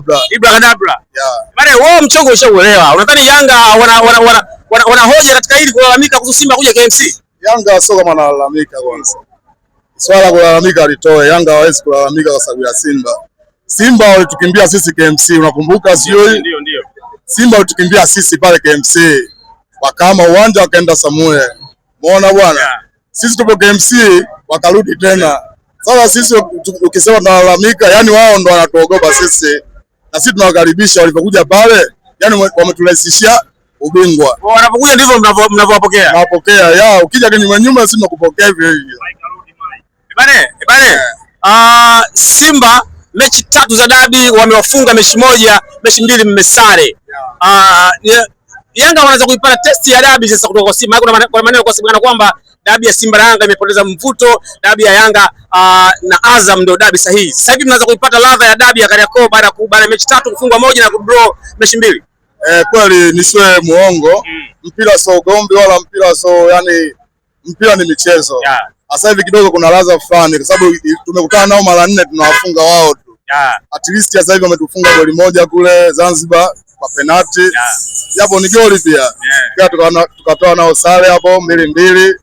Kadabra. Ibra Kadabra. Yeah. Bana, wewe mchongo ushauelewa. Unadhani Yanga wana hoja katika hili kulalamika kuhusu Simba kuja KMC? Yanga sio kama analalamika kwanza. Swala la kulalamika alitoe. Yanga hawezi kulalamika kwa sababu ya Simba. Simba walitukimbia sisi KMC, unakumbuka sijui? Ndio, ndio. Simba walitukimbia sisi pale KMC. Wakama uwanja wakaenda Samuel. Muona bwana? Yeah. Sisi tupo KMC wakarudi tena. Sasa sisi ukisema tunalalamika, yani wao ndo wanatuogopa sisi. Na sisi tunawakaribisha walipokuja pale, yani wameturahisishia ubingwa. Kwa wanapokuja ndivyo mnavyowapokea. Nawapokea ya ukija kinyume nyume, sisi tunakupokea hivyo hivyo. Bane, bane. Ah, Simba mechi tatu za dabi wamewafunga mechi moja, mechi mbili mmesare. Ah, Yanga wanaweza kuipata testi ya dabi sasa kutoka kwa Simba. Kuna maneno kwa Simba kwamba dabi ya Simba na Yanga imepoteza mvuto, dabi ya Yanga na Azam ndio dabi sahihi. Sasa hivi mnaweza kuipata ladha ya dabi ya Kariakoo baada ya mechi tatu kufungwa moja na kudraw mechi mbili. Eh, kweli nisiwe muongo, mpira sio ugomvi wala mpira sio yani, mpira ni michezo. Sasa hivi kidogo kuna ladha fulani, kwa sababu tumekutana nao mara nne, tunawafunga wao tu. At least sasa hivi wametufunga goli moja kule Zanzibar kwa penalti, japo ni goli pia. Pia tukatoa nao sare hapo 2-2,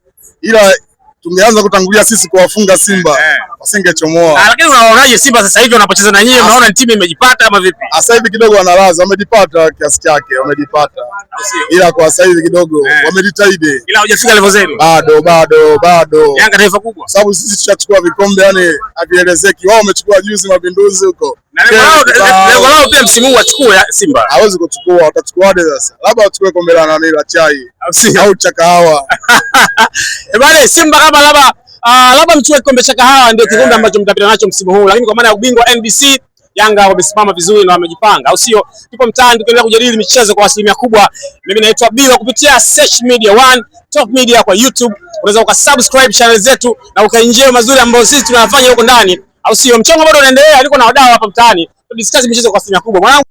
ila tungeanza kutangulia sisi kuwafunga Simba wasingechomoa. Ah, lakini unaonaje Simba sasa hivi wanapocheza na nyinyi, mnaona timu imejipata ama vipi? Sasa hivi kidogo wanalaza, wamejipata kiasi chake, wamejipata, ila kwa sasa hivi kidogo wamejitahidi, Ila hujafika level zenu. Bado bado bado, Yanga taifa kubwa. Sababu sisi tushachukua vikombe, yani havielezeki. Wao wamechukua juzi Mapinduzi huko, Na lengo lao pia msimu huu wachukue Simba. Hawezi kuchukua, watachukuaje sasa? Labda wachukue kombe la nani la chai au cha kahawa. Eh, bale Simba kama labda mchukue kikombe cha kahawa ndio kikombe ambacho mtapita nacho msimu huu, lakini kwa maana ya ubingwa NBC Yanga wamesimama vizuri na wamejipanga, au sio? Tupo mtaani tukiendelea kujadili michezo kwa asilimia kubwa. Mimi naitwa Biwa kupitia Search Media One, Top Media kwa YouTube. Unaweza ukasubscribe channel zetu na ukaenjoy mazuri ambayo sisi tunayafanya huko ndani, au sio? Mchongo bado unaendelea, niko na wadau hapa mtaani, tudiscuss michezo kwa asilimia kubwa. Mwanangu.